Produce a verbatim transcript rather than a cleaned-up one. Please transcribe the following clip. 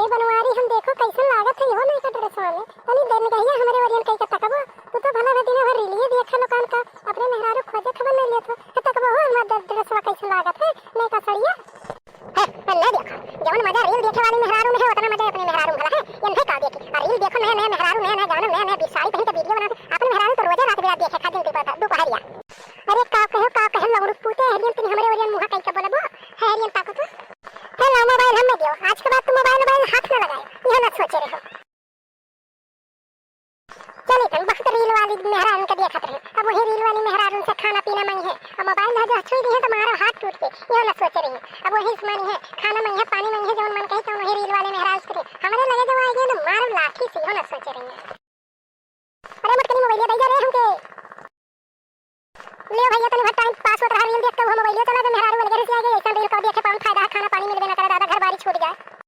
ए बनवारी, हम देखो कैसन लागत है इहो नयका ड्रेसवा में। तनी देर निगहिया हमरे ओरियन कई के तकबो। तू तो भला ना दिन भर रीलिये देखे लोगन का, अपने मेहरारू खोजे खबर नहीं लेत हो। ए तकबो हो हमार ड्रे-, ड्रेसवा कैसन लागत है, नयका सड़िया। है, ए, नहीं देखो, जवन मजा रील देखे वाली मेहरारू में है, उतना मजा अपने मेहरारू में भला है। ये नहीं का देखी, आ रील देखो नया नया मेहरारू, नया नया गाना, नया नया साड़ी पहन के वीडियो बनाते, अपने मेहरारू तो रोजे रात बिरात देखे खा दिन दोपहर, दोपहरिया। अरे का कहो, का कहो, लौड़ू पूते, हरियन तनी हमरे ओरियन मुहा कई के बोलबो, हरियन ताको तो। हे ला मोबाइल हमें दियो, आज के बाद तू मोबाइल, मोबाइल हाथ ना लगाए, यह ना सोचे रहो। चली तन बहुत रील वाली मेहरारू के देखत रहे, अब वही रील वाली मेहरारू से खाना पीना मंगे, अब मोबाइल है जो छुई दी है तो मारो हाथ टूट के, यह ना सोचे रही। अब वही से मानी है, खाना मंगे, पानी मंगे, जौन मन कही तो वही रील वाले मेहरारू से करी। हमारे लगे जब आएगी तो मारो लाठी से, यह ना सोचे रही। अरे मटकनी मोबाइल दे जा रे हमके। ले भैया, तनी भर टाइम पास होत रहा, रील देख के वो मोबाइल चला दे, मेहरारू अलगे से आ गई, ऐसा रील का देखे कौन फायदा है, खाना पानी मिलबे ना करे, दादा घर बारी छूट जाए।